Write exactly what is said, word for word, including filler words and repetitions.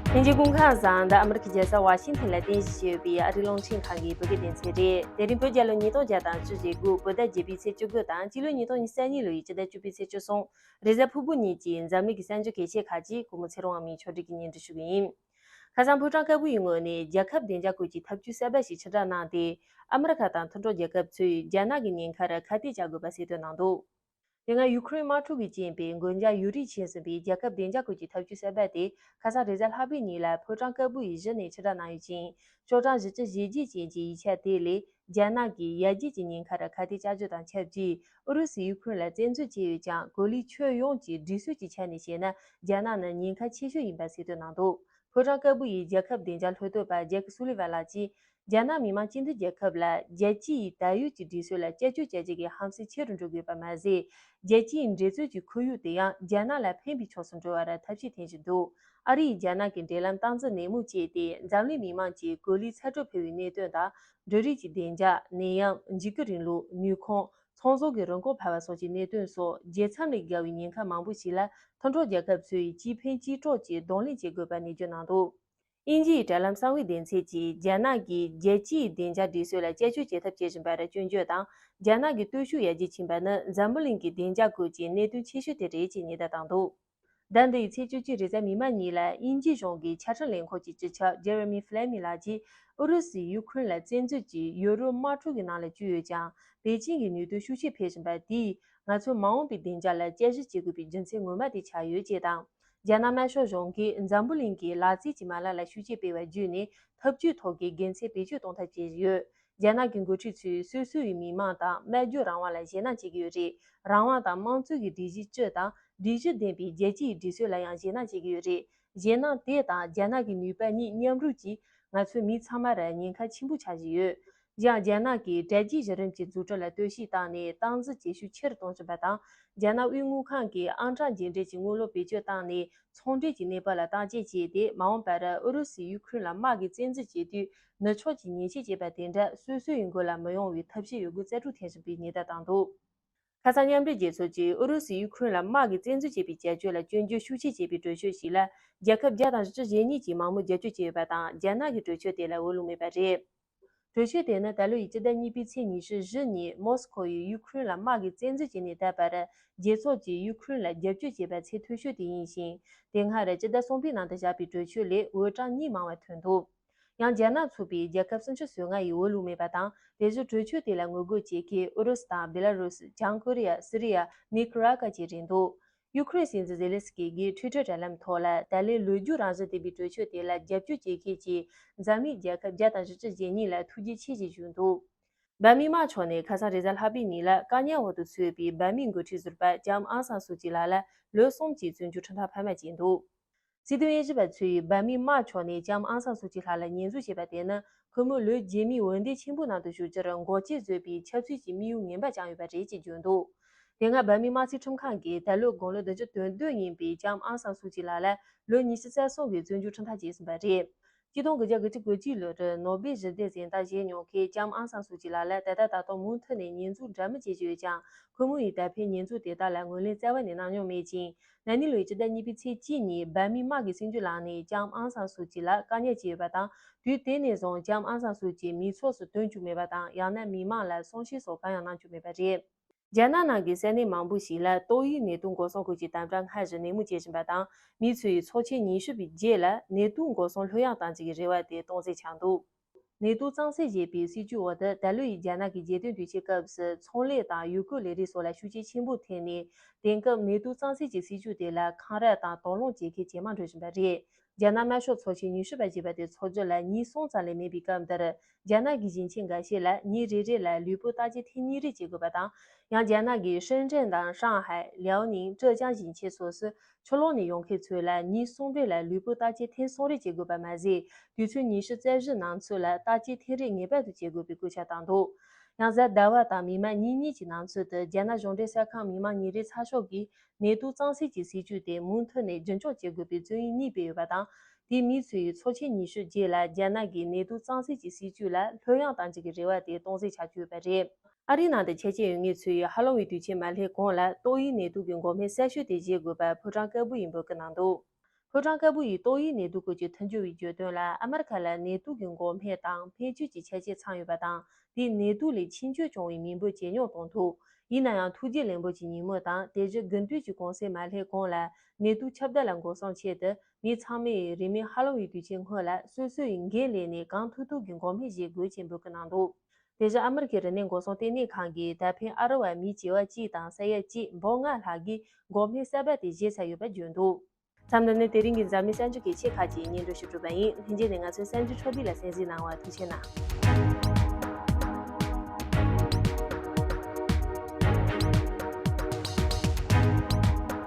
ལྷན་རྒྱས་སྐུ་ཁམས་བཟང་། འདི་ཨ་མི་རི་ཀའི་རྒྱལ་ས་ཝ་ཤིང་ཐན་ལ་རྟེན་གཞི་བྱས་ཡོད་པའི་ཨ་རིའི་རླུང་འཕྲིན་ཁང་གི་བོད་སྐད་སྡེ་ཚན་རེད། དེ་རིང་བོད་རྒྱལ་ལོ་ཉིས་སྟོང་བརྒྱ་དང་བཅུ་ཞེ་དགུ། བོད་ཟླ་བརྒྱད་པའི་ཚེས་བཅུ་དགུ་དང་། སྤྱི་ལོ་ཉིས་སྟོང་ཉི་ཤུ་རྩ་གཉིས་ལོའི་སྤྱི་ཟླ་བཅུ་པའི་ཚེས་བཅུ་གསུམ། རེས་གཟའ་ཕུར་བུ་ཉིན་གྱི་འཛམ་གླིང་གི་གསར་འགྱུར་གལ་ཆེ་ཁག་ཅིག་གུས་མོ་ཚེ་རིང་དབང་མོས་ཕྱོགས་སྒྲིག་གིས་སྙན་སྒྲོན་ཞུ་གི་ཡིན། ཁ་སང་ཕོ་བྲང་དཀར་པོ་ཡི་ངོས་ནས་རྒྱལ་ཁབ་བདེ་འཇགས་སྐོར་གྱི་ཐབས་ཇུས་གསར་པ་ཞིག་ཕྱིར་བསྒྲགས་གནང་སྟེ། ཨ་མི་རི་ཁ་དང་མཐུན་གྲོགས་རྒྱལ་ཁབ་ཚོས་རྒྱ་ནག་གི་ཉེན་ཁར་ཁ་གཏད་བཅག་དགོས་པ་གསལ་སྟོན་གནང་འདུག་དེ་སྔ་ཡུ་ཁུ་རེན་དམག་འཁྲུག་གི་རྐྱེན་པས་མགོན་སྐྱབས་ཡུན་རིང་ཕྱིན་ཟིན་པའི་རྒྱལ་ཁབ་བདེ་འཇགས་སྐོར་གྱི་ཐབས་ཇུས་གསར་པ་དེ་ཁ་སང་རེས་གཟའ་ལྷག་པའི་ཉིན་ལ་ཕོ་བྲང་དཀར་པོ་ཡི་གཞི་ནས་ཕྱིར་བསྒྲགས་གནང་ཡོད་ཅིང་། ཤོག་གྲངས་བཞི་བཅུ་ཞེ་བརྒྱད་ཅན་གྱི་ཡིག་ཆ་དེ་ལས། རྒྱ་ནག་གིས་ཡར་རྒྱས་ཀྱི་ཉེན་ཁར་ཁ་གཏད་བཅག་རྒྱུ་དང་ཆབས་ཅིག་ཨུ་རུ་སུས་ཡུ་ཁུ་རེན་ལ་བཙན་འཛུལ་བྱས་ཡོད་ཀྱང་། གོ་ལའི་ཁྱོན་ཡོངས་ཀྱི་སྒྲིག་སྲོལ་གྱི་ཆ་ནས་བཤད་ན། རྒྱ་ནག་ནི་ཉེན་ཁ་ཆེ་ཤོས་ཡིན་པ་གསལ་སྟོན་གནང་འདུག་ཕོ་བྲང་དཀར་པོ་ཡི་རྒྱལ་ཁབ་བདེ་འཇགས་སློབ་སྟོན་པ་ཇེག་སུ་ལི་ཝན་ལགས་ཀྱིས། རྒྱ་ནག་མི་དམངས་སྤྱི་མཐུན་རྒྱལ་ཁབ་ལ་རྒྱལ་སྤྱིའི་ད་ཡོད་ཀྱི་སྒྲིག་སྲོལ་ལ་བསྐྱར་བཅོས་བྱ་རྒྱུ་གི་ཧམ་སེམས་ཆེ་རུ་འགྲོ་དགོས་པ་མ་ཟད། རྒྱལ་སྤྱིའི་འགྲན་རྩོད་ཀྱི་ཁོར་ཡུག་དེ་ཡང་རྒྱ་ནག་ལ་ཕན་པའི་ཕྱོགས་སུ་འགྲོ་བར་ཐབས་ཤེས་འཐེན་བཞིན་འདུག་ཨ་རིས་རྒྱ་ནག་གི་འབྲེལ་ལམ་སྟངས་འཛིན་ནན་མོ་བྱས་ཏེ། འཛམ་གླིང་མི་དམངས་ཀྱིས་གོ་ལའི་ཚ་དྲོད་འཕེལ་བའི་གནད་དོན་དང་། འབྲུ་རིགས་ཀྱི་བདེ་འཇགས། ནད་ཡམས། འཇིགས་སྐུལ་རིང་ལུགས། ནུས་ཁུངས། ཚོང་ཟོག་གི་རིན་གོང་འཕར་བ་སོགས་ཀྱི་གནད་དོན་སོགས་བརྗེ་མཚམས་ལས་བརྒལ་བའི་ཉེན་ཁ་མང་པོ་ཞིག་ལ་མཐུན་གྲོགས་རྒྱལ་ཁབ་ཚོས་གཅིག་ཕན་གཅིག་གྲོགས་ཀྱིས་གདོང་ལེན་བྱེད་དགོས་པ་ནན་བརྗོད་གནང་འདུག་དབྱིན་ཇིའི་དྲ་ལམ་གསང་བའི་སྡེ་ཚན་གྱིས། རྒྱ་ནག་གིས་རྒྱལ་སྤྱིའི་བདེ་འཇགས་སྒྲིག་སྲོལ་ལ་བསྐྱར་བཅོས་བྱེད་ཐབས་བྱེད་བཞིན་པར་སྐྱོན་བརྗོད་དང་། རྒྱ་ནག་གི་སྟོབས་ཤུགས་ཡར་རྒྱས་ཕྱིན་པ་ནི་འཛམ་བུ་གླིང་གི་བདེ་འཇགས་སྐོར་གྱི་གནད་དོན་ཆེ་ཤོས་དེ་རེད་ཅེས་ཉེན་བརྡ་བཏང་འདུག་ཟླ་འདིའི་ཚེས་བཅུ་གཅིག་རེས་གཟའ་མིག་དམར་ཉིན་ལ་དབྱིན་ཇིའི་གཞུང་གི་ཆ་འཕྲིན་ལས་ཁུངས་ཀྱི་སྤྱི་ཁྱབ་ཇེ་རེ་མི་ཧྥི་ལེ་མི་ལགས་ཀྱིས། ཨུ་རུ་སུས་ཡུ་ཁུ་རེན་ལ་བཙན་འཛུལ་གྱིས་ཡུ་རོབ་དམག་འཁྲུག་གི་ནང་ལ་བསྐྱུར་ཡོད་ཀྱང་། པེ་ཅིང་གི་ནུས་སྟོབས་ཤུགས་ཆེ་འཕེལ་བཞིན་པ་དེས་ང་ཚོའི་མ་འོངས་པའི་བདེ་འཇགས་ལ་དཔྱད་ཞིབ་བྱེད་དགོས་པའི་རྒྱུ་མཚན་ངོ་མ་དེ་ཆགས་ཡོད་ཅེས་དང་། རྒྱ་ནག་དམར་ཤོག་གཞུང་གིས་འཛམ་བུ་གླིང་གི་ལག་རྩལ་གྱི་མ་ལག་ལ་ཤུགས་རྐྱེན་སྤེལ་བ་བརྒྱུད་ནས། འཐབ་ཇུས་ཐོག་གི་དགེ་མཚན་བེད་སྤྱོད་གཏོང་ཐབས་བྱེད་བཞིན་ཡོད། རྒྱ་ནག་གི་འགོ་ཁྲིད་ཚོས་སོ་སོ་ཡི་མི་དམངས་དང་སྨྲ་བརྗོད་རང་དབང་ལ་ཞེད་སྣང་བྱེད་ཀྱི་ཡོད་རེད། རང་དབང་དང་དམངས་གཙོ་གི་སྒྲིག་གཞི་སྤྱི་དང་། སྒྲིག་གཞི་ལྡན་པའི་རྒྱལ་སྤྱིའི་སྒྲིག་སྲོལ་ལ་ཡང་ཞེད་སྣང་བྱེད་ཀྱི་ཡོད་རེད། ཞེད་སྣང་དེ་དང་རྒྱ་ནག་གི་ནུས་པ་གཉིས་མཉམ་རུབ་ཀྱིས་ང་ཚོའི་མི་ཚང་མར་ཉེན་ཁ་ཆེན་པོ་ཆགས་བཞིན་ཡོད། གཞན་རྒྱ་ནག་གིས་དྲ་རྒྱའི་གཞི་རིམ་གྱི་འཛུགས་སྐྲུན་ལ་གཏོར་བཤིག་བཏང་ནས་སྟངས་འཛིན་བྱེད་ཤུགས་ཆེ་རུ་གཏོང་བཞིན་པ་དང་། རྒྱ་ནག་དབུས་དངུལ་ཁང་གིས་ཨང་གྲངས་རྗེས་འབྲེལ་གྱི་དངུལ་ལོར་བེད་སྤྱོད་བཏང་ནས། ཚོང་འབྲེལ་གྱི་གནས་བབ་ལ་བརྟག་དཔྱད་བྱས་ཏེ། མ་འོངས་པར་ཨུ་རུ་སུས་ཡུ་ཁུ་རེན་ལ་དམག་གིས་བཙན་འཛུལ་བྱེད་དུས། ནུབ་ཕྱོགས་ཀྱིས་ཉེས་ཆད་བཅད་པ་དེ་འདྲ་སོ་སོའི་མགོ་ལ་མི་ཡོང་བའི་ཐབས་ཤེས་ཡོད་རྒུ་རྩལ་སྤྲུགས་འཐེན་བཞིན་པའི་ཉེན་བརྡ་བཏང་འདུག་ཁ་སང་མཉམ་འབྲེལ་རྒྱལ་ཚོགས་ཀྱིས་ཨུ་རུ་སུས་ཡུ་ཁུ་རེན་ལ་དམག་གིས་བཙན་འཛུལ་བྱས་པའི་བྱ་སྤྱོད་ལ་སྐྱོན་བརྗོད་ཤུགས་ཆེ་བྱས་པའི་གྲོས་ཆོད་ཞིག་ལ། རྒྱལ་ཁབ་བརྒྱ་དང་བཞི་བཅུ་ཞེ་གཉིས་ཀྱིས་མང་མོས་རྒྱབ་སྐྱོར་བྱས་ཡོད་པ་དང་། རྒྱ་ནག་གིས་གྲོས་ཆོད་དེ་ལ་འོས་བླུགས་མེད་པ་རེད། གྲོས་ཆོད་དེ་ནི་ད་ལོ་ཡི་སྤྱི་ཟླ་གཉིས་པའི་ཚེས་ཉི་ཤུ་བཞི་ཉིན་མོ་སི་ཁོ་ཡིས་ཡུ་ཁུ་རེན་ལ་དམག་གིས་བཙན་འཛུལ་བྱས་ནས་ད་བར། རྒྱལ་ཚོགས་ཀྱིས་ཡུ་ཁུ་རེན་ལ་རྒྱབ་སྐྱོར་བྱས་པ་ཚད་མཐོ་ཤོས་དེ་ཡིན་ཞིང་། དེ་སྔར་སྤྱི་ཟླ་གསུམ་པའི་ནང་དུ་བཞག་པའི་གྲོས་ཆོད་ལས་འོས་གྲངས་གཉིས་མང་བ་ཐོན་འདུག་ཡང་རྒྱ་ནག་ཚུད་པའི་རྒྱལ་ཁབ་སུམ་ཅུ་སོ་ལྔ་ཡིས་འོས་བླུགས་མེད་པ་དང་། དེ་བཞིན་གྲོས་ཆོད་དེ་ལ་ངོ་རྒོལ་བྱེད་མཁན་ཨུ་རུ་སུ་དང་། བེ་ལ་རུ་སི། བྱང་ཀོ་རི་ཡ། སི་རི་ཡ། ནི་ཀ་ར་ཀ་བཅས་རེད་འདུག་ཡུ་ཁུ་རེན་སྲིད་འཛིན་ཛེ་ལེན་སི་ཀི་གིས་ཊུའི་ཊར་དྲ་ལམ་ཐོག་ལ། ད་ལན་ལོ་རྒྱུས་རང་བཞིན་ལྡན་པའི་གྲོས་ཆོད་དེ་ལ་རྒྱབ་སྐྱོར་བྱེད་མཁན་གྱི་འཛམ་གླིང་རྒྱལ་ཁབ་བརྒྱ་དང་བཞི་བཅུ་ཞེ་གཉིས་ལ་ཐུགས་རྗེ་ཆེ་ཞེས་ཞུས་འདུག་འབར་མའི་དམག་ཕྱོགས་ནས་ཁ་སང་རེས་གཟའ་ལྷག་པའི་ཉིན་ལ་བཀག་ཉར་འོག་ཏུ་ཚུད་པའི་འབར་མའི་འགོ་ཁྲིད་ཟུར་པ་ལྕམ་ཨང་སང་སུའུ་ཅི་ལགས་ལ་ལོ་གསུམ་གྱི་བཙོན་འཇུག་ཁྲིམས་ཐག་འཕར་མ་བཅད་འདུག་སྲིད་དོན་དབྱེ་ཞིབ་པ་ཚོས་འབར་མའི་དམག་ཕྱོགས་ནས་ལྕམ་ཨང་སང་སུའུ་ཅི་ལགས་ལ་ཉེས་འཛུགས་བྱས་པ་དེ་ནི། ཁོ་མོ་ལོ་རྗེས་མའི་འོས་འདེམས་ཆེན་པོའི་ནང་དུ་ཞུགས་རྒྱུར་འགོག་རྐྱེན་བཟོས་པའི་ཆབ་སྲིད་ཀྱི་དམིགས་ཡུལ་ངན་པ་བཅངས་ཡོད་པ་རེད་ཅེས་བརྗོད་འདུག་དེ་སྔ་འབར་མའི་དམག་སའི་ཁྲིམས་ཁང་གིས་ད་ལོ་དགུང་ལོ་བདུན་ཅུ་དོན་བདུན་ཡིན་པའི་ལྕམ་ཨང་སང་སུའུ་ཅི་ལགས་ལ་ལོ་ཉི་ཤུ་རྩ་གསུམ་གྱི་བཙོན་འཇུག་ཁྲིམས་ཐག་བཅད་ཟིན་པ་རེད། གཅིག་སྟོང་དགུ་བརྒྱ་དགུ་བཅུ་གོ་གཅིག་ལོར་ནོ་སྦེལ་ཞི་བདེ་གཟེངས་རྟགས་བཞེས་མྱོང་མཁན་ལྕམ་ཨང་སང་སུའུ་ཅི་ལགས་ལ་ད་ལྟ་ད་དུང་མུ་མཐུད་ནས་ཉེས་འཛུགས་འདྲ་མིན་བྱེད་ཀྱི་ཡོད་ཀྱང་། ཁོ་མོ་ཡིས་ད་ཕན་ཉེས་འཛུགས་དེ་དག་ལ་ངོས་ལེན་རྩ་བ་ནས་གནང་མྱོང་མེད་ཅིང་། ན་ནིང་ལོའི་སྤྱི་ཟླ་གཉིས་པའི་ཚེས་གཅིག་ཉིན་འབར་མའི་དམག་གིས་སྲིད་འཇུག་ལངས་ནས་ལྕམ་ཨང་སང་སུའུ་ཅི་ལགས་བཀག་ཉར་བྱས་ཡོད་པ་དང་། དུས་དེ་ནས་བཟུང་ལྕམ་ཨང་སང་སུའུ་ཅི་མི་ཚོགས་སུ་ཐོན་བཅུག་མེད་པ་དང་། ཡང་ན་མི་མང་ལ་གསུང་བཤད་སོགས་གང་ཡང་གནང་བཅུག་མེད་པ་རེད། རྒྱ་ནག་ནང་གི་ས་གནས་མང་པོ་ཞིག་ལ་ཏོག་དབྱིབས་ནད་དུག་འགོག་སྲུང་སྐོར་གྱི་དམ་དྲག་སྔར་བཞིན་ནན་མོ་བྱེད་བཞིན་པ་དང་། མི་ཚོས་ཚོགས་ཆེན་ཉི་ཤུ་པའི་རྗེས་ལ་ནད་དུག་འགོག་སྲུང་ལྷོད་ཡངས་གཏོང་རྒྱུ་གི་རེ་བ་དེ་སྟོང་ཟད་ཆགས་འདུག་ནད་དུག་གཙང་སེལ་བྱེད་པའི་སྲིད་ཇུས་འོག་ཏུ། ད་ལོ་ཡི་རྒྱ་ནག་གི་རྒྱལ་སྟོན་དུས་ཆེན་སྐབས་སུ་ཚོང་ལས་དང་ཡུལ་སྐོར་ལས་རིགས་སོགས་ལ་ཤུགས་རྐྱེན་ཆེན་པོ་ཐེབས་ནས། དེང་སྐབས་ནད་དུག་གཙང་སེལ་གྱི་སྲིད་ཇུས་དེ་ལ་འཁང་ར་དང་དོགས་སློང་བྱེད་མཁན་ཇེ་མང་འགྲོ་བཞིན་པ་རེད། རྒྱ་ནག་དམར་ཤོག་ཚོགས་ཆེན་ཉི་ཤུ་པ་ཞེས་པ་དེ་འཚོགས་རྒྱུ་ལ་ཉིན་གསུམ་ཙམ་ལས་མེད་པའི་སྐབས་འདིར། རྒྱ་ནག་གི་ཞིང་ཆེན་འགའ་ཤས་ལ་ཉིན་རེ་རེ་ལ་ལུས་པོ་བརྟག་དཔྱད་ཐེངས་གཉིས་རེ་བྱེད་དགོས་པ་དང་། ཡང་རྒྱ་ནག་གི་ཧྲེན་ཀྲེན་དང་ཧྲང་ཧའེ། ལིའོ་ནིང་། ཀྲེ་ཅང་ཞིང་ཆེན་སོགས་སུ། ཕྱི་ལོགས་ནས་ཡོང་མཁན་ཚོ་ལ་ཉིན་གསུམ་རེ་ལ་ལུས་པོ་བརྟག་དཔྱད་ཐེངས་གསུམ་རེ་བྱེད་དགོས་པ་མ་ཟད། དུས་ཚོད་ཉི་ཤུ་རྩ་བཞི་ནང་ཚུད་ལ་བརྟག་དཔྱད་ཐེངས་རེ་ངེས་པར་དུ་བྱེད་དགོས་པའི་སྐུལ་ལྕག་བཏང་འདུག་ཡང་གཟའ་ཟླ་བ་དང་མིག་དམར་ཉིན་གཉིས་ཀྱི་ནང་ཚུད་དུ། རྒྱ་ནག་གཞུང་འབྲེལ་གསར་ཁང་མི་དམངས་ཉིན་རེའི་ཚགས་ཤོག་གིས་ནད་དུག་གཙང་སེལ་གྱི་སྲིད་ཇུས་དེ་མུ་མཐུད་ནས་རྒྱུན་འཁྱོངས་བྱེད་དགོས་པའི་བརྩོན་ཡིག་གཉིས་སྤེལ་ཡོད་པ་དང་། དེས་མི་ཚོས་ཚོགས་ཆེན་ཉི་ཤུ་རྗེས་ལ་རྒྱ་ནག་གིས་ནད་དུག་གཙང་སེལ་གྱི་སྲིད་ཇུས་ལ་ལྷོད་ཡངས་གཏང་རྒྱུ་གི་རེ་བ་དེ་སྟོང་ཟད་ཆགས་ཀྱི་ཡོད་པ་རེད། ཨ་རིའི་ནང་དུ་ཆ་རྐྱེན་ཡོད་མཁན་ཚོས་ཧ་ལོ་ཝིན་དུས་ཆེན་མ་སླེབས་གོང་ལ་ཏོག་དབྱིབས་ནད་དུག་གི་འགོག་སྨན་གསར་ཤོས་དེ་བཞེས་དགོས་པར་ཕོ་བྲང་དཀར་པོ་ཡིས་འབོད་སྐུལ་གནང་འདུག་ཕོ་བྲང་དཀར་པོ་ཡིས་ཏོག་དབྱིབས་ནད་དུག་སྐོར་གྱི་མཐུན་སྦྱོར་བའི་བརྗོད་དོན་ལ། ཨ་མེ་རི་ཁ་ལ་ནད་དུག་གི་འགོག་སྨན་དང་སྨན་བཅོས་ཀྱི་ཆ་རྐྱེན་ཚང་ཡོད་པ་དང་། དེས་ནད་དུག་ལས་ཆིངས་ཆད་བྱུང་བའི་མི་འབོར་ཇེ་ཉུང་གཏོང་ཐུབ། ཡིན་ན་ཡང་། ཐུགས་རྗེ་ལེགས་འབུལ་གྱི་ཉིན་མོ་དང་དེ་བཞིན་དགུན་དུས་ཀྱི་གུང་སེང་མ་སླེབས་གོང་ལ། ནད་དུག་ཁྱབ་གདལ་ལ་འགོག་སྲུང་ཆེད་དུ། མི་ཚང་མས་རིང་མིན་ཧ་ལོ་ཝིན་དུས་ཆེན་སྔོན་ལ་སོ་སོ་ཡི་འགན་ལེན་ནས་གང་ཐུབ་ཐུབ་ཀྱིས་འགོག་སྨན་བཞེས་དགོས་ཅེས་འབོད་སྐུལ་གནང་འདུག་དེ་བཞིན་ཨ་མེ་རི་ཁའི་རིག་གནས་འགོག་སྲུང་ལྟེ་གནས་ཁང་གིས་ད་ཕན་ཨ་རི་བ་མི་བྱེ་བ་གཅིག་དང་ས་ཡ་གཅིག་འབུམ་ལྔ་ལྷག་གིས་འགོག་སྨན་གསར་པ་དེ་བཞེས་ཚར་ཡོད་པ་བརྗོད་འདུག་མཚམས་འདི་ནས་དེ་རིང་གི་འཛམ་གླིང་གསར་འགྱུར་གྱི་ཆེད་ཁག་ཅིག་སྙན་སྒྲོན་ཞུ་གྲུབ་པ་ཡིན། ལྷན་རྒྱས་ནས་ང་ཚོའི་གསར་འགྱུར་ཕྱོགས་བསྒྲིགས་ལ་གསན་གཟིགས་གནང་བར་ཐུགས་རྗེ་གནང་།